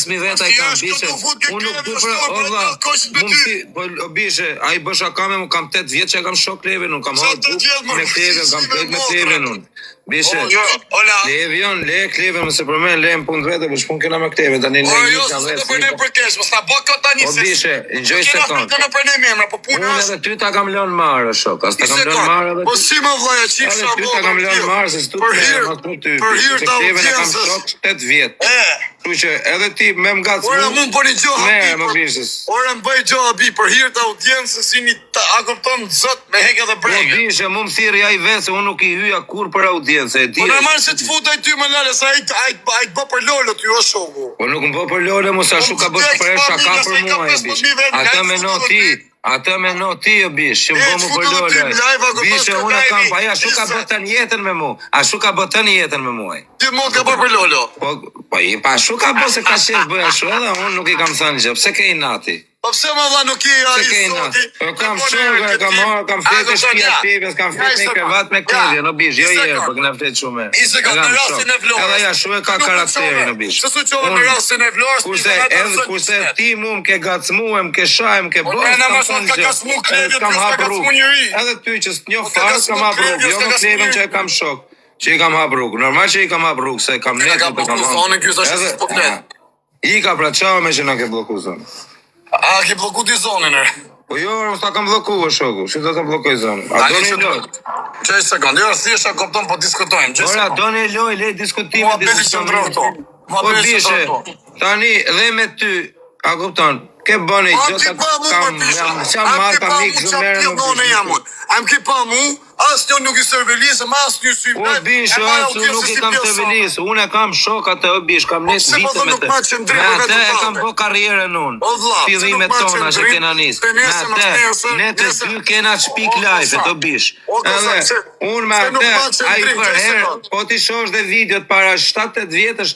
5000 veta i Si kam është bishe. këtu fut ke Unë nuk Klevin du ashtu për e o për vlla. të koqit me Mu ty. msi, po o bishe, ai bë shaka me mu kam 8 vjet që e kam shok Klevin, unë kam Sa hallë të buk vjet më me Klevin, kam si me flet me motra. Klevin unë. Bishe, O, jo, ola. Klevion, le Klevin, mos e përmend, le në punë të vete, po ç'pun kena me Klevin, tani ne O, një jo, ka se vetë. të për ne për kesh, mos ta bë këtë tani O se. bishe, ngjoj Kena sekond. frikë në për ne me emra, po puna Unë është edhe ty ta kam lënë marrë, shok, as ta Një kam lënë sekond. marrë edhe Po ty. si më vllaja çik Edhe sa ty ta kam lënë marrë se s'tu Për të hir, merrem, as mu ty. për hir Se të Klevin e kam audiencës. shok 8 vjet. E, Kështu që edhe ti me më gacmu. ora mund po një gjë habi. Merë, më për- bishës. Ora më bëj gjë habi për hir të audiencës si një ta, a kupton zot me hek edhe Po brengë. bishe, mu më thirri ai vetë se unë nuk i hyja kur për audiencë, e di. Po normal se të fut ai ty më lale se ai ai ai të bë për lolo ty o shoku. Po nuk më bë për lole, mos ashtu ka bërë Po, për vdek, shaka familja, për se i ka mua e 15 bish. mijë vetë, Atë nga i meno fut ti, edhe atë meno ti o bish, që E, më bë mu të për fut edhe lole. ty në live, a kupton, Bishe, s'ka unë e kam, live, pa ja, ashtu ka Isa. bë tën jetën me mu. Ashtu ka bë tën jetën me mua. Ti mund ka bërë për lolo. Po, po i pa ashtu ka bë se ka qef bëj ashtu edhe unë nuk i kam thënë gjë. Pse ke inati? Po pse më vlla nuk je ai Pse ke inat? soti? Po kam shokë, e kam marrë, kam fletë te shtëpia e Klevjes, kam fletë në krevat me Klevjen, o bish, jo herë, po kena fletë shumë. Një sekond, E kam në rastin shok. e Vlorës. Edhe ja shu e ka Nuk u karakterin çove. o bish. Se s'u çove me Unë- rastin e Vlorës, Kurse ti edhe thonë kurse që- ti mu më ke gacmu, më ke shaj, më ke Po bërë, ne na s'kam mos thënë ka gjë. gacmu Klevjen, Edhe s'kam s'ka hap gacmu rrugë. njeri. Edhe ty që s'njoh Po ka fare, gacmu s'kam hap rrugë, Klevjen, jo s'ka me gacmu Klevjen njeri. që e kam shok, që i kam hap rrugë. Normal që i kam hap rrugë, se kam Na net ka të kam blloku hap. zonën, ky s'është Edhe- s'po flet. Ika pra çao me që na ke blloku zonën. A ke blloku ti zonën er? Po jo, unë s'ta kam blloku o shoku, si do ta bllokoj zonën? A Tani do një që lojë? Çe sekond, jo thjesht a kupton po diskutojmë. Çe Ora, sekond. do një lojë, le diskutime, Muhabeti qëndron këtu. Po Muhabeti bishe, qëndron këtu. tani dhe me ty, a kupton, ke bënë A gjë ti ta pa mu kam, për pisha. jam, qa A marr ti kam pa ikë, mu zë qa merë pjellë më unë jam unë. A më ke pa mu, asnjë nuk i servelisëm, asnjë sy O bish, o acu, nuk i kam servelis, unë e kam shok atë, o bish, kam Po nis pse po vite thonë me nuk të. ma qëndrim Me për atë vetëm e kam tande? bë karrierën unë. O vlla, pse nuk Fillimet ma tona që qëndrim? kena nis. Se Me nesër, mas atë, nesër, ne të nesër. dy kena shpik O, live, kosa. o bish. O, kosa, Edhe pse- unë me pse nuk atë, ma ai qëndrim, për gjë herë, sekond. po ti shohësh dhe videot para 7-8 vjetësh,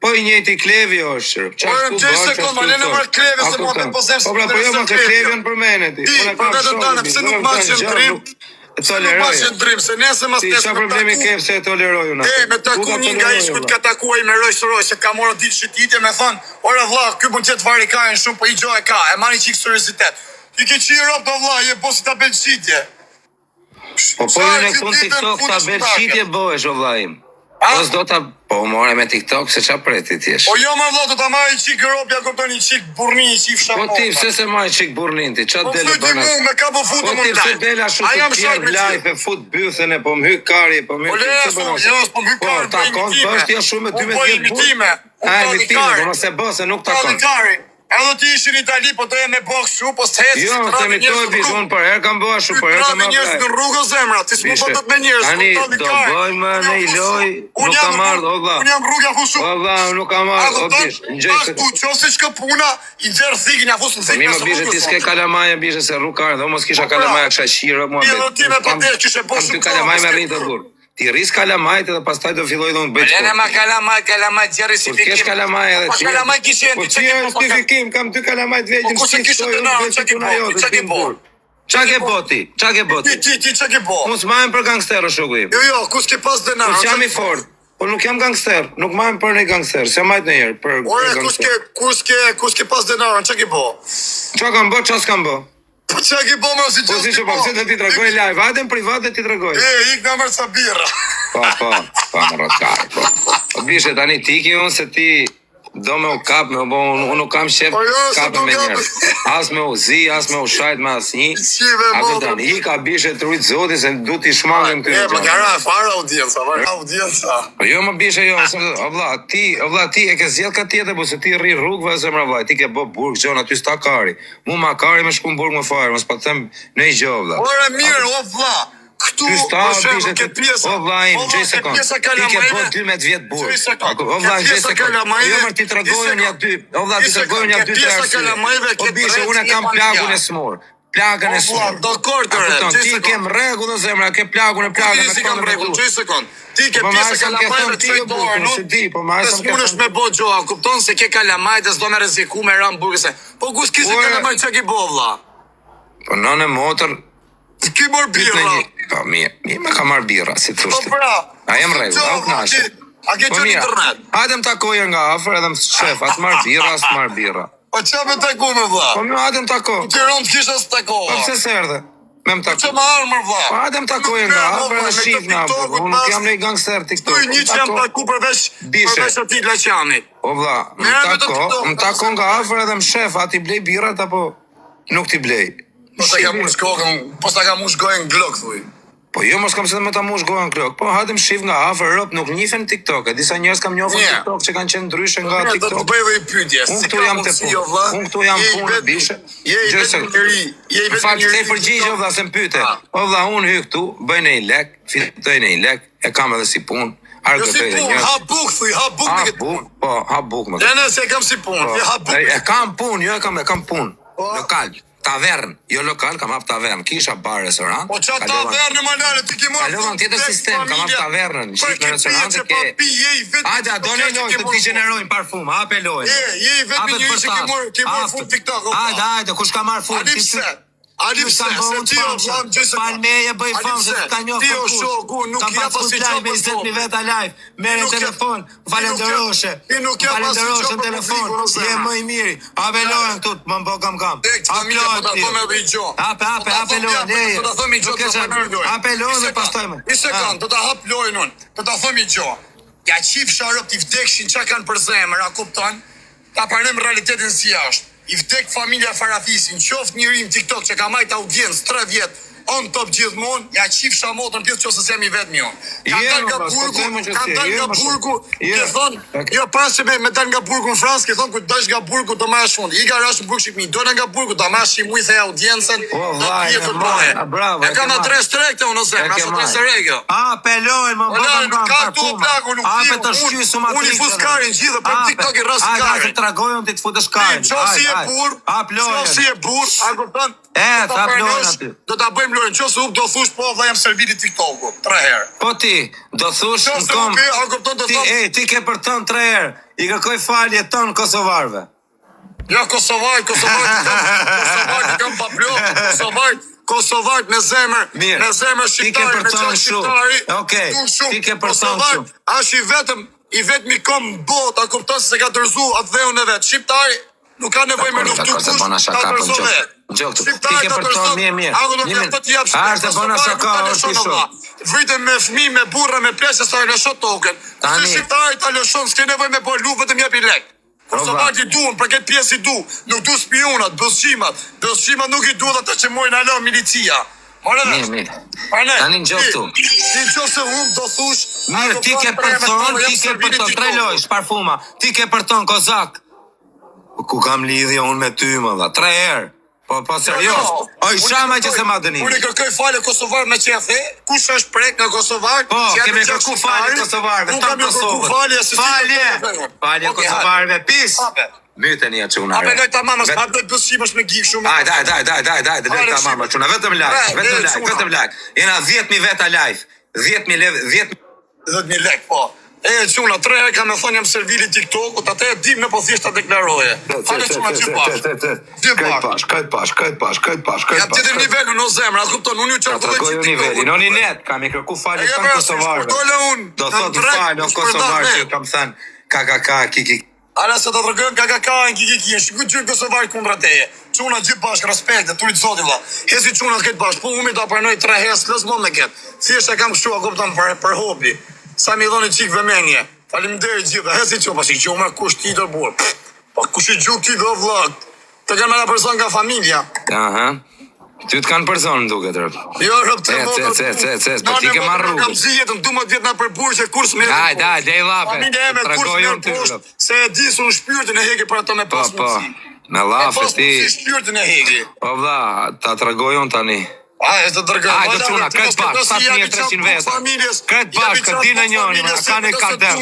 po i njëjti Klevi është. Ore, Çashtu gjë bën, sekond, çashtu ma lene thosh. marr Klevin, A se mua kupton? po them se Po pra, po jo intereson ma ke Klevio. Klevion përmene ti. Ti, Unë e për kam vetëm shok, tane, bish, pse nuk nuk ma kam gjë, qëndrim? nuk e Pse nuk ma toleroj. qëndrim, se nesër mas Ti nesër çfarë me problemi taku. ke pse e toleroj unë E, atë? me taku Du ta një nga toleroj, ishkut vlla. ka taku ai me Rolls Royce, që ka morë ditë shëtitje me thon, ore vlla, ky mund të jetë varikajën shumë, po i gjë e ka, e marrin çik seriozitet. I ke qi rob do vlla, je bosi tabel shitje. Po po Sa ju në që këtu në ditën TikTok futesh tabel në shitje bëhesh o vlla im. A? Po s'do ta po more me TikTok se ç'a preti ti jesh. Po jo më vlla, do ta marrë çik rob, ja kupton një çik burrni, një çik Po fshamon. ti pse se marr çik burrnin ti? Ç'a Po del pse e ti bën mu atë? me ka po Po futem ti unë pse live. del ashtu A të jam shok tjerë me ty. live e fut bythën e po më hy kari, po më Po hy le pse asu, bën ashtu? jo, s'po më hy Po kari, bëj takon imitime. bësh ti ashtu me Unë 12 bëj vjet burr. imitime. Unë A talli imitime, kari. po mos e bë se nuk Talli takon. kari. Edhe ti ishin në Itali, po doje me boks kështu, po s'heci Jo, si se travi mi njerëz toj në bish, rrugë. unë për herë kam bë ashtu, Ky për herë kam travi hap njerëz live. në rrugë o zemra, ti s'mu Bishe, bë dot me njerëz, tani po talli do kari. bëjmë Unë në jam i fus loj, shumë. Unë nuk jam kam rrugë, ardhë, o vlla. unë jam rrugë, ja fus O shumë. vlla, nuk kam A ardhë, o kupton? bish, ngjoj Pas se tu, qofse çka puna, i nxjerr thikën, ja fus në Po thikën mi e më bishe ti rrugës. s'ke kalamaja bishe se rrugë ka ardhë, o mos kisha Po pra, kalamaja kisha qira mua ti bet. edhe ti me Kam pater kishe bo kam dy shumë kohë, kalamaj po me s'ke rritë kurrë. burr. Ti rris kalamajt edhe pastaj do filloj dhe unë bëj Po të lene fortë. ma kalamaj, kalamaj, gjerri Kur t'kesh justifikim. kalamaj Po edhe pa ti. kalamaj kishe Po ti ti çka ke je bo pa kal. justifikim, kam dy kalamaj të Po vegjël kush e në shtëpi, kishe shtoj të unë narën, bëj çka si ke puna bo? Ti jote, çka ti ke në bo? burr. Çka Çka ke ke bo? bo ti? Çka ke bo Ti ti? ti ti çka ke bo? Mos marrim për gangster o shoku im. Jo jo, kush ke pas Po denarën, çka s'jam i ke bo? fortë. Po nuk jam gangster, nuk marrim për një gangster, s'jam majt ndonjëherë për për Ore, kush gangster. ke kush ke kush ke pas denarën, çka ke bo? Çka kam bë, çka s'kam bë? Po çka ke bo më si Po gjë si s'ke që po bo? pse do t'i tregoj live, hajde në privat dhe t'i tregoj. E, ik na mërë sa birra. Po, po, po, më rrotkar, po. Po bishe tani ti ki unë se ti do me u kap, me u bo, unë unë nuk kam qef Po jo, se kapem do me kap. njerëz. As me u zi, as me u shajt me asnjë. Shive A motrën. kupton, i ka bishe të rujt zoti se du t'i shmangem E, këtyre më gjërave. ka ra fara audienca, fara audienca. Po jo më bishe jo, se o vlla, ti, o vlla ti e ke zgjedh ka tjetër, po se ti rri rrugëve zemra vlla, ti ke bë burg gjon aty s'ta kari. Mu ma kari me shku në burg më fare, mos pa të them në gjë o vlla. Ore mirë, o vlla, këtu Ty sta për shembull bishe ke ti, pjesa, o vlla im, o vlla gjej ke sekond. pjesa Ti ke bë kalamajve, 12 vjet burg. gjej sekond, O ke vlla, gjej pjesa sekond. Jo kalamajve, mër ti një tregoj unë ja sekond, dy, o vlla një ti tregoj sekond, unë ja ke dy tre pjesa arsye. kalamajve, O ke bishe, drejt unë e si kam e plakun familjar. e smur. Plakën O e vlla, smur. dakord A ore, kupton, gjej ti ke sekond. më rregull o zemra, ke plakun e Ku plakën ti e si kam këndën e rregull, tu. gjej sekond. Ti ke Po ma pjesa sa më ke kalamajve thënë të ti çoj o burr, dorën, unë unë se di, po ma se sa më ke s'munesh thënë me bo gjoa, kupton se ke kalamaj dhe s'do me rreziku me ra në burg se. Po kush kishte Ore, kalamaj çka ke bo vlla? po nënë motër, Ki mor pyet në birra. një. Po mirë, mirë më ka marr birra, si Po thosh ti. pra, A po jam si rregull, a gjo u vlla ti, kënaqe. A ke Po qenë mirë. internet? Hajde më takoje nga afër edhe më shef, a të marr birra, a s'të marr birra. Po qa me taku me vlla? Po mirë, hajde më tako. Tiranë të kisha së Po takova. pse s'erdhe? Me më Që taku. më arë mër vlla? Po hajde më takoje nga afër edhe shif nga afër. Unë nuk jam një gangster TikTok. Tu një që jam Tako. taku përveç Bishe. përveç atij Laçanit. O vlla, më Merre me të tako, TikTok, më tako nga afër edhe më shef, a ti blej birrat apo nuk ti blej. Po sa ka mush kokën, po sa ka mush gojën glok thuj. Po jo, mos kam se më ta mush gojën klok. Po hajde më shif nga afër, rop, nuk njihen në TikTok. E disa njerëz kam njohur në Mirë. TikTok që kanë qenë ndryshe nga Mirë, do të TikTok. bëj edhe një pyetje. Unë Si këtu ka jam te mundësi, punë. o vlla? Unë këtu jam Je i punë, vetmi- bishe. Je i Gjë vetmi se- njeri, je i Në vetmi fakt, njeri. the përgjigje o vlla se më pyete. Ah. O vlla, unë hy këtu, bëj në i lek, fitoj në i lek, e kam edhe si punë, Jo si argëtoj dhe punë, njerëz. ha buk thuj, ha buk me Ha këtë buk, punë. po, ha buk me këtë. Ja nëse e kam si punë, Po, ti ha buk. E, e kam punë, jo e kam, e kam punë. Po. Lokal, tavern, jo lokal, kam hap tavern, kisha bar restorant. Po qa kalova- tavernën më lale, ti ke marrë Kalova në tjetër tek sistem, kam hap familja. tavernën, Për shit në ke restorante pije që pa ke- pi, je i vetmi. Hajde, a do ne që lojë ke të marrë degenerojnë parfum, hape lojën. Je, je i vetmi Hape njeri që ke bërtas, marrë- ke marrë hape. fund TikTok, o vlla. Hajde, hajde, kush ka marrë fund? Ani Ti- pse? Ani Ti pse? s'kam bë Se unë ti o famë, vlla më gjë se Fal meje bëj Ani famë se pse? s'ka njohur Ti o kërkush. shoku, nuk Kam jep pas asnjë live gjë me për 20.000 popull. veta live. Merre Ti nuk jep- telefon, ti nuk falenderoshe. jep- ti nuk jep asnjë Falenderoshe gjë në për telefon. publikun, o Je zemra. më i miri. Hape lojën këtu, më bë kam kam. Tek familja po ta them edhe i gjë. Hape, hape, Po ta hape them, lojën, ja, leje. Po ta them i gjë, Nuk e do ta çan. them lojën. Hape lojën Një dhe sekond, pastaj më. Një sekond, do ta hap lojën unë. Do ta them i gjë. Ja qifsha rob i vdekshin çka kanë për zemër, a kupton? Ta pranojmë realitetin si është. I vdek familja Farafisin, qoftë njëri në TikTok që ka majt audiencë 3 vjet on top gjithmonë, ja qifsha motrën pjesë qoftë se jam i vetmi unë. Kam Je, dalë nga vlla, s'po burgu, them që kam si, dalë je, nga më shumë. burgu, Je. ke thonë, Ok. jo para se me, me dal nga burgu në Francë, ke thonë kur dash nga burgu do marrësh fund. I ka rash në burg Shqipëri, dola nga burgu do marrësh i muj the audiencën, O, do vllai, të e jetë marr, bëhe. a, bravo, E e kam ke marr. adresë të re këtë unë o E zemra, ke është adresë marr. e re kjo. Hape lojën, më O bë lare, kam nuk kam ka këtu parfuma. plaku, nuk Hape di, të unë- shqysu unë i matrixën. fus karin gjithë, për Hape. TikTok i rras Hajde, hajde, karin. të tregoj unë ti të futesh karin. Ti qofsi Hajde, e hajde. burr, Hap lojën. qofsi e burr, a kupton? E, Do ta hap lojën pranosh, aty. Do ta bëjmë lojën, qofse hup do thush po vlla jam servili TikToku, tre herë. Po ti, do thush Qofse në kom. hupi, a kupton do Ti, thot, ej, ti ke për tën tre herë. I kërkoj falje tën kosovarëve. Jo, Kosovar, Kosovar, Kosovar, i kam pa plot, Kosovar, Kosovar me zemër, Mirë. me zemër Ti ke shqiptari, për me tonë gjak shumë. shqiptari. Okej, tu shumë. ti ke për tonë Kosovar shumë. është i vetëm, i vetmi kom në botë, a kupton se ka dorëzu atë dheun e vet. Shqiptari nuk ka nevojë me Dakor, luftu dakor, se kush, bona ta shaka, po dorëzon gjok. vet. Gjok, ti Shqiptari ke ta për tonë, dorëzon, mirë, mirë. A kupton, Një ja këto t'i jap A, është e bona Kosovari nuk shaka, ta është lëshon i shok. vlla. Vriten me fëmijë, me burra, me plesë, sa e lëshon tokën. Kurse Tani- shqiptari ta lëshon, s'ke nevojë me bë luftë, vetëm jepi lek. Kosovarët i duan, për këtë pjesë i du, nuk du spionat, bëshimat, bëshimat nuk i duan ata që mojnë alo milicia. More Mirë, vesh. mirë. Prandaj, Tani në gjok ti- tu. Ti nëse unë do thush, Mirë, ti ke për tonë, ti ke për tonë, tre lojsh, parfuma. Ti ke për tonë, kozak. Po Ku kam lidhje unë me ty, më dha, tre herë. Po, po, serioz. Oj, shama që se ma dënimi. Unë i kërkoj falje Kosovar me që e the, kush është prek nga Kosovar? Po, që janë kemi me gjak kërku falje shqiptari, Kosovarëve, Unë tan kam ju kërku Kosovës. falje se si Falje! Falje Okej, hajde. Kosovarëve, pis! Hape. Myteni ja çuna. Hape re. loj tamam, Vet- hap loj bëshimash me gif shumë. Hajde, hajde, hajde, hajde, hajde, hajde, loj Hajde, tamam, shqipe. çuna, vetëm like, Pre, vetëm le, like, çuna. vetëm like. Jena 10000 veta live. 10000 lev, 10 10000 lek, po. E çuna, tre herë kam e thonë jam servili TikTokut, atë e dim në po thjesht ta deklaroje. Hajde çuna që bash. Gjë Kajt bash. pash, kajt pash, kajt pash, kajt pash, kajt Jam pash. tjetër nivel unë o zemra, a kupton, unë ju Ta qarkulloj tregoj që unë nivelin, TikTokut. o një net, kam i kërku falje E tan parasysh, Kosovarëve. kur dole unë, Do në thot më trek, fal o u shpërnda Kosovar që vet. kam thënë KKK, kiki. Ala se ta tregojnë KKK në kiki, shiku gjyrë Kosovar kundra teje. Çuna gjithë bashkë, respekt, e turit zoti vlla. Hesi çuna këtë bashkë, po umi ta pranoj tre herë, s'lës më me këtë. Thjesht e kam kështu, a kupton, për për hobi. Sa mi dhoni çik vëmendje. Faleminderit gjithë. Hesi çuna, pasi gjuma kush ti do burr. Po kush i gjuk ti do vlla? Të kanë marrë person nga familja. Aha. Ty të kanë përzon, më duket, rëp. Jo, rob të Ec, vogël. ec, ec, ec, ec, po ti ke marrë rrugën. Kam zi jetën 12 vjet na për burqe kurs me. Hajde, hajde, dej llafe. Familja eme kurs Tregoj me unë ty, poshtë, rëp. se e di se unë shpirtin e heki për ato me Po, pas po. mundësi. Me E llafe pas ti. mundësi shpirtin e heki. Po vlla, ta tregoj unë tani. A, e të dërgoj. Hajde, çuna, kët bash, 7300 veta. Kët bash, kët dinë njëri, ma ka në kader.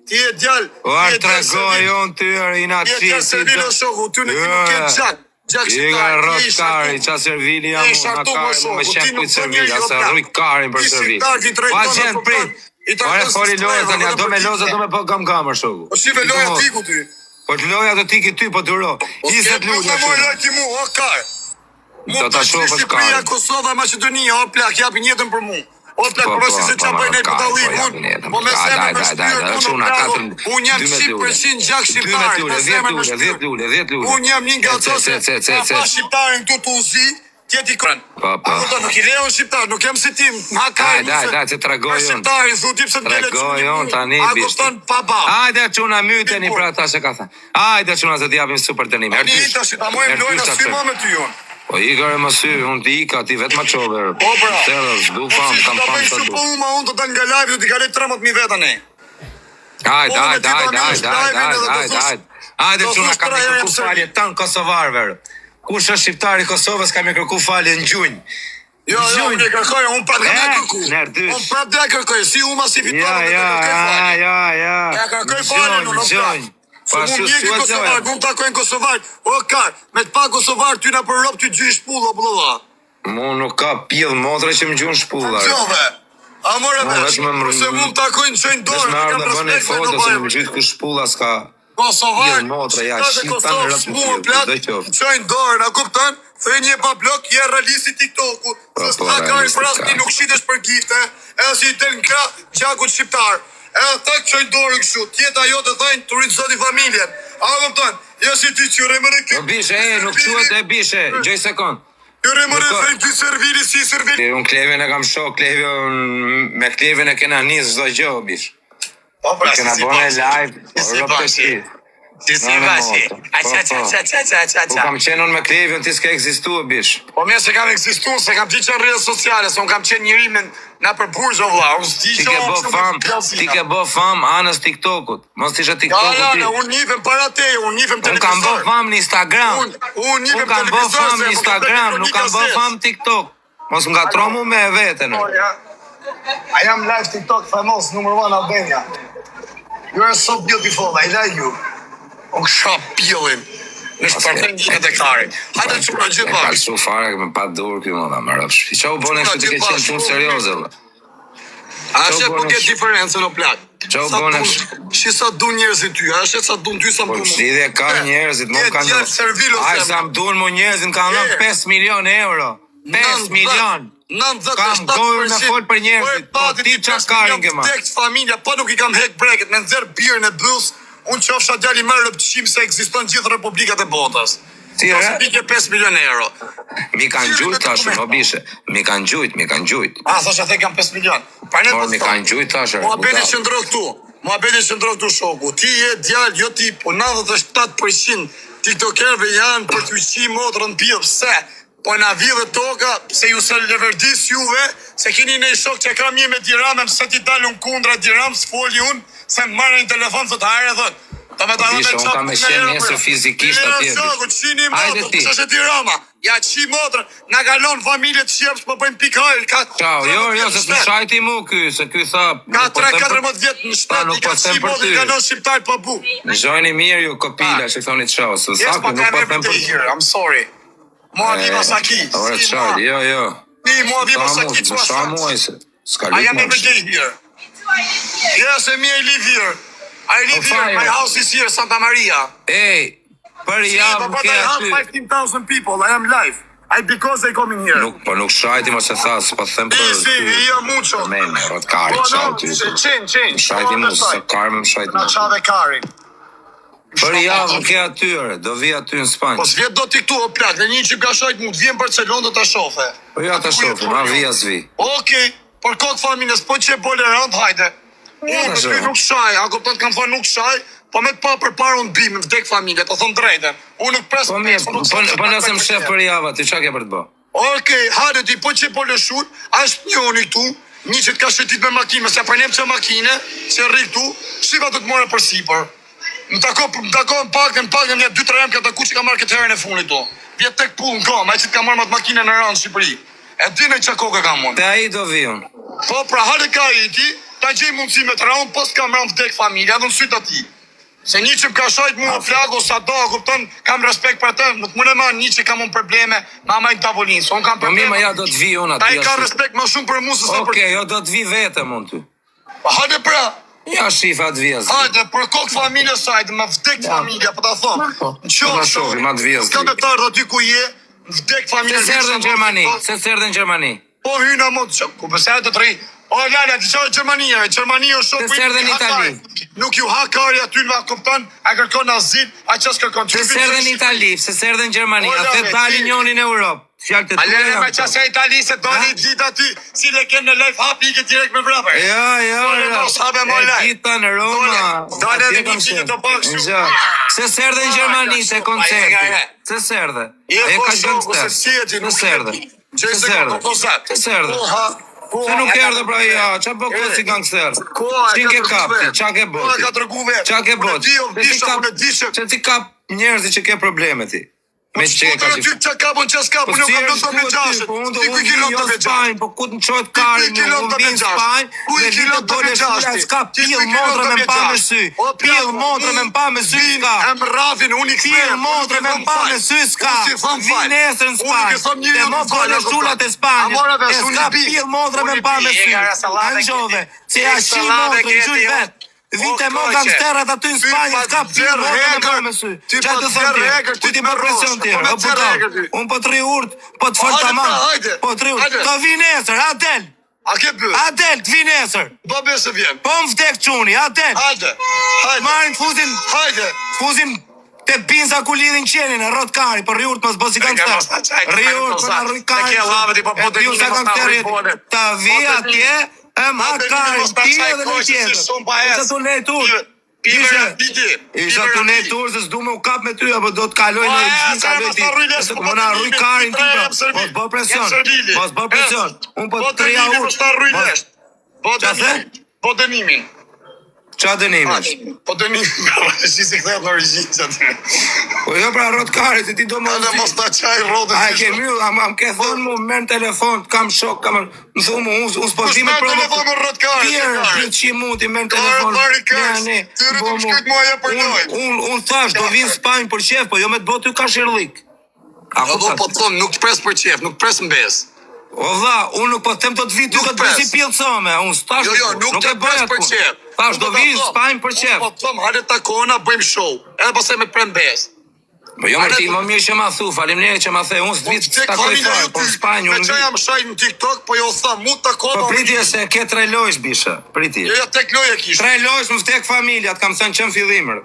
Ti je djalë. O ar tregoj unë ty, er, Ti ina je ti. djalë servilo shoku, ty nuk ti nuk ke gjak. Gjak I nga shqiptar. rrot ti je i kari, shartu. qa servili jam Je i unë, na shartu, kari, mo mu shoku, me ti qenë nuk kujt bën servil, njeri, a se o plak. rruj karin për Ti servil. shqiptar ti Pa trajton, qenë apo prit. i trajton Ore si foli loja skllevër, tani, a vetëm do me për loza, ditën. do me po gam gamër shoku. Po shive loja Ti tiku ty. Po të loja do tiki ty, po duro. Po 20 s'ke lule. nuk më çuna. loj ti mu, o kar. Mu Do ta tash shohësh Shqipëria, karin. Kosova, Maqedonia, o plak, japin jetën për mu. O plak, Po, përveç po, se po, çfarë ma bëjnë ai kari, budallik po, unë, japin jetën po me për- zemër Daj, me daj, daj, shpirt. çuna, 4 Unë jam 12 lule. 100% gjak 12 shqiptar, lule, me 10 zemër në lule, 10 shpirt. lule, 10 lule. Unë jam një nga ato Ce, se ce, ce, ka ce. pa shqiptarin këtu të uzi, tjeti kërën. Pa, pa. A kupton, nuk i lejon shqiptar, nuk jam si ti, ma ka Hajde, hajde, hajde, se tregoj Për unë. shqiptarin, thu ti pse të ngele Tregoj çuni unë mu. tani, A bish. kupton pa ba. Hajde çuna myteni Po. pra tash e ka thënë. Hajde çuna se t'japim super dënim. Tani Erdysh. tash ta mojmë Erdysh lojën ta sy çoj. ma me ty unë. Po ikë re më sy, unë ti ika, ti vetë ma çove. re. Po pra. Terë, s'du Po fam, si kam ta fam bëj sa kështu du. po uma unë të dal nga live do t'i kaloj 13000 veta ne. Hajde, Po, me hajde, ti ta hajde, mbyllësh hajde, hajde, live-in edhe do hajde, thosh- hajde. Hajde do çuna thosh kam tre i herë kërku jam falje tan kosovarëve. re. Kush është shqiptar i Kosovës kam i kërku falje në gjunjë. Jo, jo, unë e kërkoj, unë prapë Eh, e kërku. nerdysh. Unë prapë dhe kërkoj, si uma si Ja, fitova dhe ja, kërkoj ja, falje. ja, ja. Ja kërkoj falje, Gjunjë, unë nuk gjunjë. Se Pa mu ashtu mjeki s'ua kosovar, gjojnë. mu më takojnë kosovar. O kar, me të pa kosovar ty na për rob ty gjysh shpull, o vëlla. Mu nuk ka pjellë motra që më gjunë shpulla. re. Gjove. A more Mu vesh, vetëm më- se mu më takojnë qojnë Vesh dorë, me nuk ardhë kam në bënë respekt me foto në se më bajmë. gjytë ku shpulla s'ka Kosovar, pjellë motra, ja, shqiptarët e shqiptar në Kosovës, rëpë mu pjellë, plak, do qoftë. qojnë dorën, a kupton? Thë një pa blok, je realisti TikToku, Po, se po, s'ta ka realisti për asnjë ka. nuk shitesh për gifte, edhe si i del në krah gjakut shqiptar. Edhe ta qojnë dorën kështu, tjeta jo të thënë turit zoti familjen. A kupton? Jo si ti qyre më rë Po bishe, e, nuk quhet e bishe, gjoj sekond. Qyre më rë Nuk ka- thënë ky servili si servili. E, Unë Klevin e kam shok, Klevin, me Klevin e kena nisë çdo gjë, o bish. Po pra, Kena si bone bashi. live, Si o si rob të bashi. ti. Si si Në, në, bashi. motra. A Po, qa qa po. qa qa qa qa Po qa. kam qenë unë me Klevin, ti s'ke ekzistu, o bish. Po mirë se kam ekzistu, se kam qenë në rrjetet sociale, se unë kam qenë njeri me na për burzë o vlla, unë s'di Ti që ke unë bë kështu fam, me plazina. ti ke bë fam anës TikTokut. Mos ishe Ja, TikToku ja, ti. ja, unë njifem para teje, unë njifem Unë kam bë televizor. fam në Instagram. Unë unë njifem Unë kam bë televizor fam se në po kam Instagram, nuk kam bë kronika fam TikTok. Mos më ngatro mu me veten. zezë. Ja. I am live TikTok famous number one Albania. You are so beautiful, I like you. Unë kisha pillin në shpërthën gjithë e karit. Hajde çuna gjithë E ka bashkë. lëshu fare me pa dorë ky më dha, më rëpsh. Qa u bëne kështu ti ke qenë punë serioze valla. A Qa u është po bone ke kështu? diferencën o plak? Qa u Sa bone dun- kështu? Shi sa dun njerëzit ty, a është sa dun ty sa më Po dun. lidhje kanë E, njerëzit, më je kanë. djalë servil o Ai zemër. sa më duan mu njerëzit, më kanë dhënë Je. 5 milion euro. 5 milion. 97%. Kam gojën me fol për njerëzit, po ti qa karin ke marrë? Tek familja, po nuk i kam hek breket, me nxjerr birën e byll, unë qofsha djali më rëpçim se ekziston gjithë republikat e botës. Si, Qofsha re? pikë 5 milion euro. Mi kanë gjujt tash, o bishe. Mi kanë gjujt, mi kanë gjujt. A, thosha the kam 5 milion. Pa ne Por po mi thon. kanë gjujt tash. re, Muhabeti budall. qëndro këtu. Muhabeti qëndro këtu shoku. Ti je djalë, jo ti, po 97% tiktokerëve janë për t'ju qi motrën pillë. Pse? Po na vidhet toka, pse ju se leverdis juve, se keni një shok që kam një me Diramën, pse ti dalun kundra Diramës, foli unë, se më marrë një telefon, thot hajre, thot. Ta me ta Po, Bishe, unë kam me qenë nesër fizikisht atje, bishe. Shoku, qini Hajde motrën, ti. pse është Dirama? Ja qi motrën, na kalon familjet shqipës, po bëjmë pikë hajr, ka Ciao, jo, jo, se të shtet. shajti mu ky, se ky tha... Ka nuk po them për- 3-14 vjet në Pa, shtet, nuk i ka po them qi për motrën, ty. ka lënë shqiptar pa buk. Zhojni mirë ju kopila që thoni ciao, se Yes, sa po ky nuk kam po them every për day here, I'm sorry. Mua viva Saki. Ora Si, ciao, mua. jo, jo. Si, mua viva Sa mu, Saki, më qua sa sa. muaj se s'ka I lut am më. every day here. Yes, and me, I live here. I live Oh, here, fire. my house is here, Santa Maria. Ej, për Si, javë but ke I have aty. 15,000 people, I am live. I because they come in here. Nuk, po nuk shajti mos e tha, s'po them për Si, si, jo mucho. Me, me, rot kari, Po, ciao no, ty. qen, qen. Shajti mu, se karë më shajti Na mu. qave karin. Për javë ke aty, ore, do vi aty në Spanjë. Po s'vjet do ti këtu o plak, në një që ka shajt mu të vjen Barcelona do ta shofe. Po ja ta shohim, ma vi as vi. Okej, për kokë familjes, po që e bole rënd, hajde. Unë ta me ty shohim. nuk shaj, a kupton kam thënë nuk shaj, po me të pa përpara unë bi, me vdek familje, të thon drejtën. Unë nuk pres. Po mirë, unë nuk po pres- po nëse më shef për javë aty, çka ke për të bë? Okej, hajde ti, po që e bole shut, është njoni këtu, një që të ka shëtit me makinë, se pranem që makinë, që rri këtu, shiva do të morë për sipër. Më tako, më tako në pak, në pak, në një 2-3 herë më ka taku që ka marrë këtë herën e fundit to. Vjet tek punë në kam, ai që të ka marrë me atë makinë në Rënë në Shqipëri. E di në çka kokë kam unë. Te ai do vi unë. Po pra hajde ka i ti, ta gjej mundësi me të raun, po s'kam raun vdek familja, edhe në syt ati. Se një që më ka shajt mua flago sa do, kupton, kam respekt për atë, nuk mund e marr një që kam unë probleme, mama në tavolinë, se unë kam Po probleme. mirë, ma ja do të vi unë Ta aty. i ja ka shif. respekt më shumë për mua se sa për Okej, jo do të vi vetëm unë ty. Po hajde pra, Ja shifa të vi as. hajde për kokë familjes saj, më vdek familja, po ta them. Po ta shohim, ma të vi as. S'ka të ardhur aty ku je, vdek familja. Se s'erdhe në Gjermani, se s'erdhe në Gjermani. Po hyna mo, që, ku pse të të rri? O Lala, ti çfarë Gjermania? Gjermania është Se s'erdhe në Itali. Nuk ju ha kari aty në kupton, a kërkon azil, a ças kërkon. Se s'erdhe në Itali, se s'erdhe në Gjermani, O, a the Lale, dali ti- njoni në Europë. Fjalët e A tua lere janë me këto. qasja Itali se doli ditë aty, si le kem në live hapi i ke direkt me vrapër. Jo, jo, Dole, jo. mos hape mo E live. dita në Roma. Dole, dole Atje edhe kam një çikë qenë. të pak kështu. Gjë. Se s'erdhe në Ah, Gjermani ka te kështu, koncerti. ai, ai, ai. Se s'erdhe. Je Ai po ka shoku, gangster. se si e ti, Se nuk s'erdhe. Gjë Se se s'erdhe. po sa. Se s'erdhe. Koha, koha. Se nuk e ka erdhe pra tregu ja, vetë. qa po ko si gangster? Koha e Sin ka ke tregu kapti, vetë. qa ke Koha boti? ka tregu vetë. Qa ke Unë e boti? di, o, Se si disha, kap- unë e di që- Se si kap njerëzit që ke probleme ti. Me që ke Po ka ty qa kapun, qa s'kapun, Po unë si kam erë lënë të me shku aty, gjashtë. po unë do Ti ku unë i ke vi lënë jo të me gjashtë? Spanjë, po ku të në qohet Ti ku kari i ke një, lënë unë të vi me në gjashtë? Spanjë, Ku i dhe ke vi të lënë të me dole shula, gjashtë? s'ka Ti ku pill i ke lënë motre të me me pa me gjashtë? sy, O, pill plako, motre me pa me sy Vin, s'ka. Em rafin, unë i Pill kthehem, unë motre nuk i me them pa fal. me sy s'ka. Unë si them Vi fal. nesër në Unë nuk i Spanjë. them njeriu Dhe mo nuk fal, dole a kupton? shulat e A Spanjës. mora E vesh, unë s'ka i pi. pill motre Unë me i pa pi. me sy. E gara sallate Angjove, keti. se ja E shi sallate motre, keti, gjuj o. vet. Vite O, mo koqe. gangsterat aty në Ty Spanjë, pa s'ka pill nxjerr motre me pa hekër, me sy. Ty Qa pa të thon nxjerr tjerë? hekër, Ku ty ti të bë presion merrosh, po tjerë? me O nxjerr budall. hekër ty. Unë po të rri urt, po të fol Hajde, tamam. pra, hajde. Po të rri urt. Hajde. Të vi nesër, a del. A ke pyet? A del, të vi nesër. Ba besë vjen. Po më vdek çuni, a del. Hajde. Hajde. Marrin fusin, Hajde. fusin te binza ku lidhin qenin, e rrot kari, po rri urt mos bë si E ke gangster. mos ta çaj, Rri urt, po na rri kari. E ke lavët i po po E di unë sa mos ta gangster rri jeti. pole. Ta vi Po atje, e ma Po dënimi kari, mos ta ti çaj edhe në koqe, si tjetër. shumë pa ec. Isha tu nejt urt. Pive Isha- rafiti. Isha tu nejt urt se s'du me u kap me ty apo do të kaloj Po, në e, gjin se kaloj mos ti. ta rruj lesh, Se po Më na rruj dënimi, karin ti tre pra. jam servil. Mos bë presion. Jam servili. Mos bë presion. Unë po Po të treja dënimi urt. mos ta rruj Mos- lesh. Po Qa the? dënimin. Po dënimin. Qa dënimi është? Po dënimin. Si si kthehet në origjinë që aty. Po jo pra rrot kari se ti do më Edhe mos ta çaj rrotën. A e ke mbyll, a më ke thënë mu, merr në telefon, kam shok, kam më thu mu, unë unë s'po Kush di me merr provo. telefon me rrot kari, Ti erë, kari. dy qi mu, ti merr në Kari, telefon. pari, kari. Ne, ne, Ty rri bo të mu. shkujt mua, ja për Unë lojë. unë unë thash do vi në Spanjë për qef, po jo me të bë ty kashirllik. A Po kupton? po thon, nuk të pres për qef, nuk të pres mbes. O vlla, unë nuk po them do të vi ty Nuk do të bëj pres. si pjellcome, unë s'thash. Jo, jo, nuk nuk të e bëj pres atë për punë. qef. Thash do Unë po ta vi në thom, Spanjë për unë qef. Po thom, hajde takona, bëjmë show. Edhe pastaj me të prem mbes. Po jo, Hajde, mërti, më mirë që ma thu, faleminderit që ma the, unë s'vi Tek të takoj familja fare, ju po ty. në Spanjë Me unë që vi. jam shaj në TikTok, po jo tha, mu takova. Po unë- pritje se ke tre lojsh bisha, pritje. Jo, jo, tek loje kish. Tre lojsh më vdek familja, të kam thënë që në fillim. rë.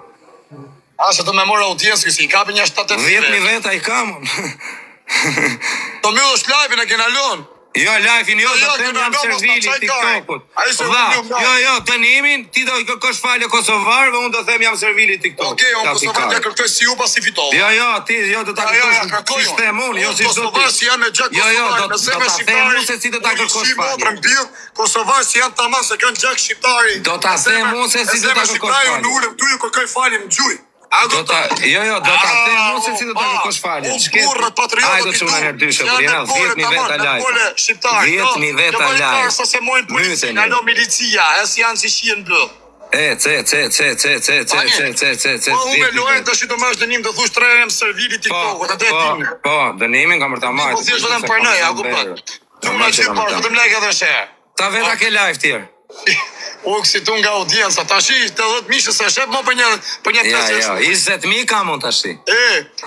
A se të me mora audiencë kësi, i kapi një 70 10.000 veta i kam. unë. Do mbyllësh live-in e kena lon. Jo, live-in, jo, Jo, do jo, them kena jam lon, mos ta servili çaj TikTokut. kari. Ai se Vlla, unë jam jo, jo, dënimin, ti do i kërkosh falje kosovarëve, unë do them jam servili TikTokut. Okej, unë Ta kosovar pikare. ja kërkoj si ju pasi fitova. Jo, jo, ti jo do ta Jo, jo, ja kërkosh kërkoj si them unë, jo si do ti. Kosovar si janë me gjak Jo, jo, kosovar, do me do zemër ta them shqiptari. unë se si do ta Unë i kërkosh shi falje. motrën mbill, kosovar si janë tamam se kanë gjak shqiptari. Do ta Me zemër- them unë se me si do ta zemër kërkosh shqiptari, falje. Unë ulem këtu ju kërkoj falje më gjuj. A Do ta, jo, jo, do ta them unë se si do ta Ah, kërkosh falje. Unë Ç'ke ti? burrat patriotët Hajde i çuna du. herë dyshe, Janë por me jena pole, 10000 tamam, veta me live. pole shqiptar. 10000 veta live. Sa se mojnë policinë, Myteni. alo milicia, e si janë si shihen blë. E, C, C, C, C, C, C, C, C, C, C, Po unë me 10.000 lojën veta. tash do marrësh dënim do thush 3 herë servili Po, TikTokut, atë e po, dim. po, dënimin kam për ta marrë. Po thjesht vetëm pranoj, a kupton? Çuna që po, vetëm like edhe share. Ta veta ke live tjerë. U kësi tu nga audienca, tash i 80 mishë se shef më për një për një Ja, pesë ja, është. 20000 kam unë tash. E,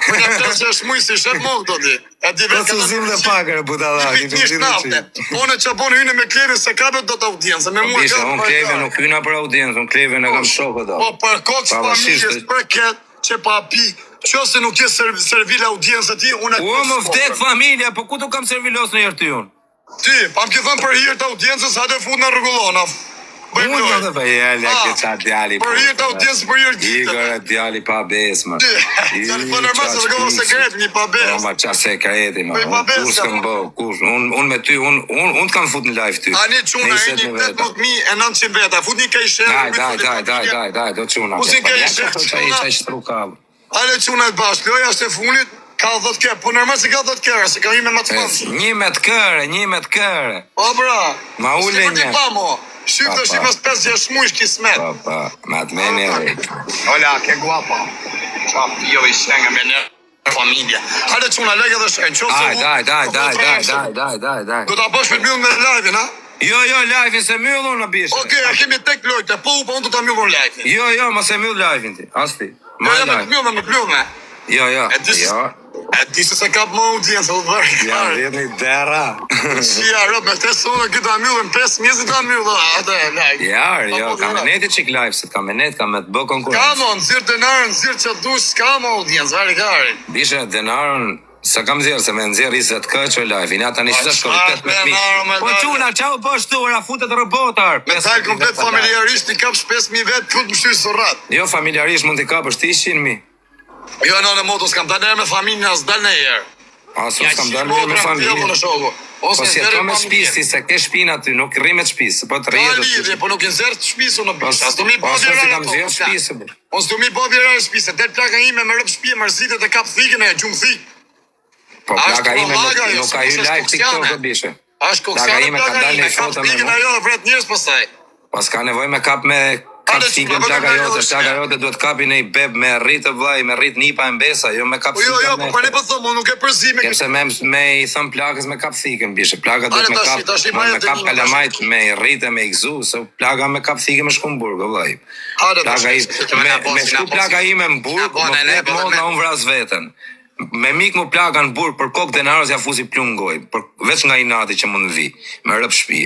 për një pesë është muj si shef më këto di. E di Po vetë su zim dhe pakër, budalla, Ti ti piknisht nafte. Unë që bon hynë me Klerin se ka do të audiencë, me Po mua bisha, ka. unë Klevin nuk hyna për audiencë, unë Klevin e kam shokët Po do. për kokë Pavarësisht familjes, për këtë që pa pi, qose nuk je serv, servil audiencë ti, unë e Ua, më kos vdek kokën. familja, po ku tu kam servilos në herë ty unë? Ti, pa më ke thënë për hir të audiencës, hajde fut në rregullon, a. Bëjmë Unë do lojë. të bëj, ja, Ah, ke qa djali. Për hir të audiencës, për hir të Igor, e djali pa besë, më. Ti, djali pa normal, se të gova sekret, një pa besë. Po, ma qa sekreti, ma. Po, i pa Unë besë, Kush jam. kam bo, kush. Unë unë me ty, unë unë unë të kam fut në live ty. Ani çuna Me jeni 20.000 veta. 18900 veta. Futni ka i share. Daj, daj, daj, daj, daj, daj, do çuna. Po si Po, ke ja, i sheh, qa qa çuna? qa shtruka. Ale çuna e bashkë. Loja është e fundit. Ka 10 kë. Po normal se ka 10 kë, se ka hyrë me më të madh. Një me të kërë, një me të kërë. Po bra. Ma ule Si për ti një. pa mo. Shif Pa, të shif pa. mas 5-6 muajsh kismet. Pa, pa, me atë meni edhe. Hola, ke guapa. Qa pio i shenga me ne familje. Hajde çuna lege dhe shen. Qofse Daj, u- daj, daj, po, daj, po, daj, po, daj, daj, daj, daj. Do ta bësh me mbyll me live-in, ha? Jo, jo, live-in se mbyll unë, bishe. Okej, a kemi tek lojtë, po u po unë do ta mbyll live-in. Jo, jo, mos e mbyll live-in ti, as ti. Jo, Ma jo, me live. mbyll, me mbyll me. Jo, jo, E di si- jo. E di se se kap më audiencë, o bërë. Ja, 10.000 derra. Si ja, rob, me këtë sonë, këtë ta mbyllën, 5 mjesit ta mbyllën, atë, like. Ja, jo, Po, ka me po, neti çik live, se ka me net, ka me të bë Ka konkurrencë. mo, nxirr denarën, nxirr që dush, s'ka mo audiencë, vari kari. Bishe, denarën, sa kam nxjerr, se me nxjerr 20k që live, i na tani Po, që shkoi çfarë 18000. denarë, me Po dalë? çuna, çau po ashtu, ora futet robotar. Me dal komplet familjarisht i kapsh 5000 vet, fut më shtyr surrat. Jo, familjarisht mund t'i kapësh ti 100.000. Jo, në në motos kam dalë me familjen, as dal në herë. As unë s'kam dalë me familje. Në shoku. Po Ose si nxjerr ato me pa shtëpi, si se ke shtëpinë aty, nuk rri me shtëpi, se po të Ka rri do të. lidhje, po nuk i nxjerr të shtëpisë unë Po, bish. As do mi po, bë as unë si virare kam ato, nxjerr po, shtëpisë, bro. Mos do mi bë virare shtëpisë, del plaka ime me rëp shtëpi, mërzitet e kap thikën e gjumë thik. Po A është plaka ime nuk, prolaga ajo, nuk ka se hy është live TikTok koksiane. o bishe. A është Plaka koksiane ime ka plaka dalë ime, në kap foto me thikën mua. ajo dhe vret njerëz pastaj. Pas ka nevojë me kap me kap Ale, thikën çka, plaka vetëm jote, ajo plaka është. jote duhet kapi në i beb me rrit vllai, me rrit nipa e mbesa, jo me kap Po jo, thikën jo, po me. pa ne po them, unë nuk e përzi me Sepse me me i thën plakës me kap thikën bishe, plaka duhet Ale me tash, kap tash i me, maja me kap dënimin, tash. kalamajt, me i rrit e me i gzu, se plaka me kap thikën me shku në burg, o vllai. Ale tash. Plaka ime, me, me shku plaka ime në burg, Po, më ne, ne, vdet po, motra, ne. unë vras veten. Me mik më plaka në burg për kokë denarës ja fusi plum në gojë, për veç nga inati që mund të vi, me rëp shtëpi.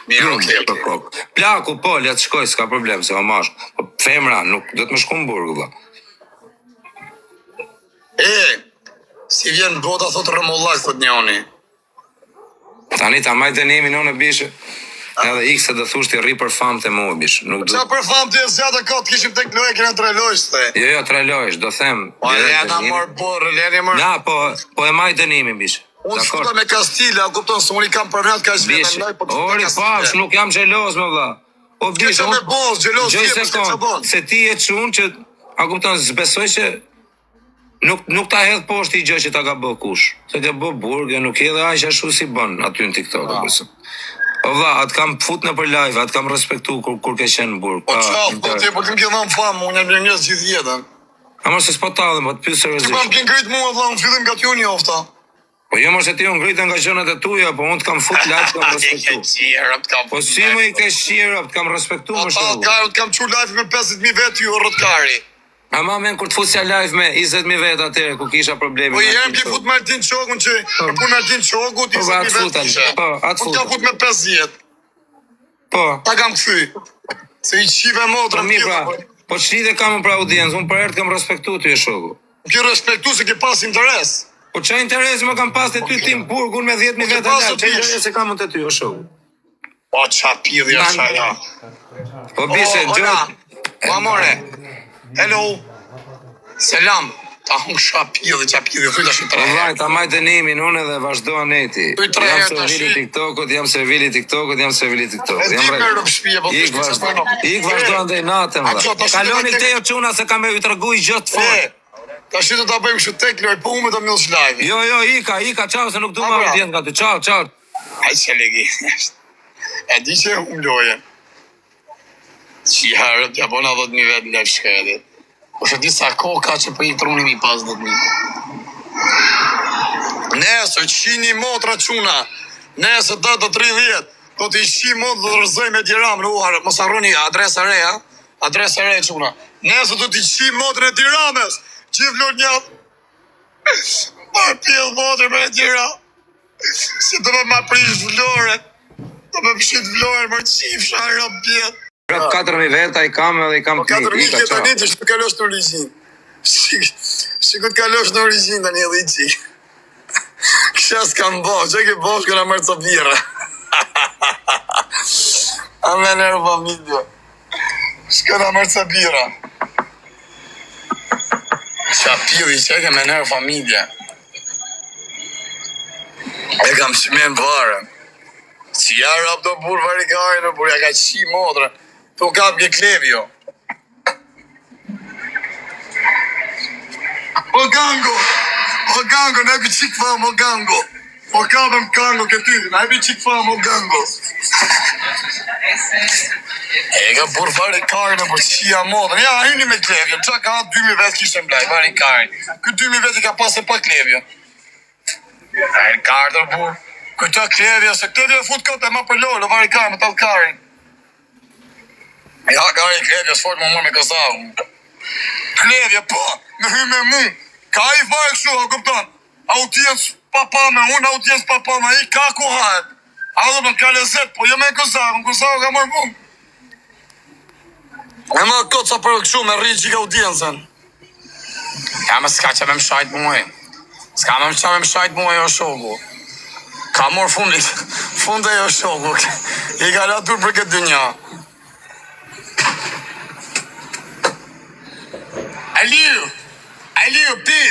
Mirë, Plum okej, për okej. kokë. Plaku po, le të shkoj, s'ka problem, se o mash. Po femra nuk do të më shku në burg vëlla. E, si vjen bota thot rëmullak thot njoni. Tani ta maj dënimin unë bishe. Edhe ik se do thush ti rri për famë te mua bish. Nuk do. Qa për famë ti e zgjata kot, kishim tek lojë, kena tre lojë the. Jo, jo, tre lojsh, do them. Po direkt ja na dënimin. mor borë, leni mor. Na, po po e maj dënimin bish. Unë Dakor. shkuta me Kastile, a kupton se unë i kam përvrat kaq vjet Bish, me loj, po të ori pash, nuk jam xheloz më vlla. O S'ke bish, që me unë boz, xheloz gjoj je, po s'ke sekond, ç'a bon. se ti je çun që a kupton, s'besoj që nuk nuk ta hedh poshtë i gjë që ta ka bë kush. Se ka bë burg, e nuk je edhe aq ashtu si bën aty në TikTok Ah. apo se. O vlla, atë kam fut në për live, atë kam respektu kur kur ke qenë në burg. Po Pa, qa, po ti po këm ke dhënë famë, unë jam një njerëz gjithë jetën. Ama se s'po tallem, po të pyes Ti pa më seriozisht. ke ngrit mua vlla, unë fillim nga t'ju njofta. Po jo mos e ti u ngritën nga gjërat e tuaja, po unë të kam fut live, të kam respektu. qirë, të kam. Po si më i ke shirë, të kam respektu Po më ta, shumë. ka, të kam çu live me 50000 vetë ju rrotkari. Ama men kur të fusja live me 20.000 vetë atëherë ku kisha probleme. Po i me herëm ke TikTok. fut Martin Çokun që për punë Martin Çokut Po, 20000 atë vetë futa, kishe. po, atë Unë t'ka futa. fut me 50. Po. Ta kam kthy. Se i qive Po motrën mi pra, po. po ç'lidhje kam unë pra audiencë, unë për herë të kam respektu ty e shoku. Ke respektu se ke pas interes. Po ç'a interesi më kam pas te ty ti në burg unë me 10000 Po, ke vetë pas live, o ç'a bish. interesi kam unë te ty o shoku. Po qa pidhja Nan- qa ja. Po bishe, O, gjë. hola. Po amore. Hello. Selam. Ta hung qa pidhje, qa pidhje, thuj tash i Po tre herë. vllai, ta maj dënimin unë edhe vazhdo aneti. Thuj tre Jam herë servili tash. TikTokut, jam servili TikTokut, jam servili TikTokut. E Jam di rregull. me rëp shtëpi, po Ik thuj vazhdo. çfarë bën. Ik vazhdo andej natën A vlla. ço, tash Kaloni do të- te jo çuna se kam me ju tregu i gjë të fortë. E, tash do ta bëjmë kështu tek loj, po unë do mbyllsh live. Jo, jo, ika, ika, ciao, se nuk du A, më bra. audiencë nga ty. Ciao, ciao. Ai që legi. E di që e hum lojën. Që herët ja bona 10.000 vetë në live shkredit. Po që di sa kohë ka që po i truni mi pas 10.000. Nesër, qini motra çuna. Nesër datë 30, do t'i shi mot dhe të rrëzoj me Tiranë, u, har- mos harroni adresa re, ha? Adresa re çuna. Nesër do t'i shi motrën e Tiranës. Gjithë lornjat. Ma pjell motrën me Tiranë. Si do me ma prish vlorën. Do me pshit vlorën, më qifsha rob pjell. Rap 4000 veta i kam edhe i kam Po të 4000 Ika, ke ciao. tani që të kalosh në origjinë. Si ku të kalosh në origjinë tani edhe i qik. Kësha s'kam bo, që ke bo, shkona mërë ca birra. Amen erë familje. Shkona mërë ca birra. Qa pidhi që ke me nërë familje. E kam shmen varën. Si ja rap do burr varikari në burr, ja ka qi motrën. Tu kap ke klevjo. O gango! O gango, na epi qik famë, o gango! O kapëm kango ke ty, na epi qik famë, o gango! E ka burr fare karin e për qia motrën. Ja, hyni me klevjen, qa ka 2000 vetë kishte mblaj, vari karin. Ky 2000 vetë i ka pasë pa klevjen. E kartër burr. Këta klevja, se klevja e fut këtë e ma për lolo, vari karin, me tal karin. Ja, kari klevja, s'fort më mor me kësau. Klevja, po, me hy me mu. Ka i fare kështu, a kupton? Audiencë pa pa me unë, audiencë pa pa me ai, ka ku hahet. A do të ka lezet, po jo me Kozakun, Kozaku ka marrë fund. E më kot sa për kështu me rri çik audiencën. Ja më s'ka që me më shajt muaj. S'ka më që me më shajt muaj o shoku. Ka marrë fundit, fund e o shoku. I ka la tur për këtë dynja. Aliu, Aliu, pi,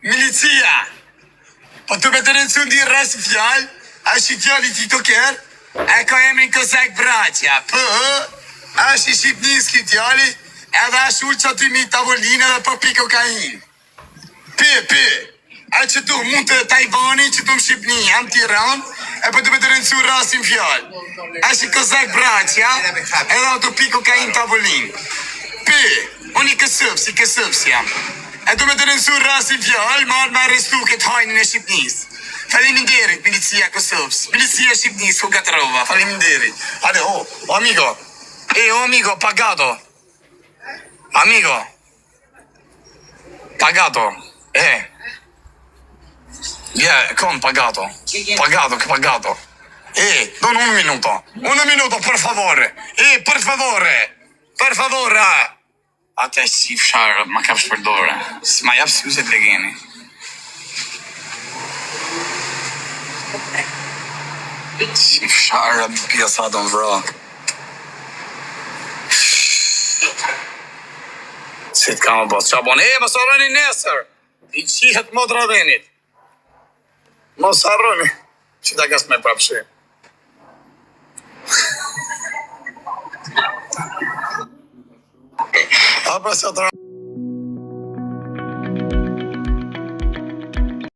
milicia. Po të me të rëndësu ndi rrës fjalë, është i djali tiktoker, e ka emrin Kozak Braqa, p, është i Shqipnisë ky djali, edhe është ulë që aty mi tavolinë edhe po pi kokainë. Pi, pi, a që tu mund të Tajvani, që tu në Shqipni, jam Tiranë, e po të me të rëndësu rastin fjalë. Është i Kozak Braqa, edhe ato pi kokainë tavolinë. Pi, unë i kësëps, i kësëps jam. E du me të rëndësu rastin fjalë, marrë me arrestu këtë hajnin e Shqipnisë. Faleminderit, milicia e Kosovës. Milicia e Shqipnisë, ku gatrova. Faleminderit. Hajde, o, o amigo. E, o amigo, pagato. Amigo. Pagato. E. Yeah, come pagato. Pagato, che pagato. E, non un minuto. Un minuto, per favore. E, per favore. Per favore. Atë si fshar, ma kap shpërdore. S'ma jap syzet legeni. Si fshar, pjesa do më vra. Si të kam bë? Qa bon? E, mos harroni nesër. I qihet motra venit. Mos harroni. Që ta kas me prapshi. A pra sa të.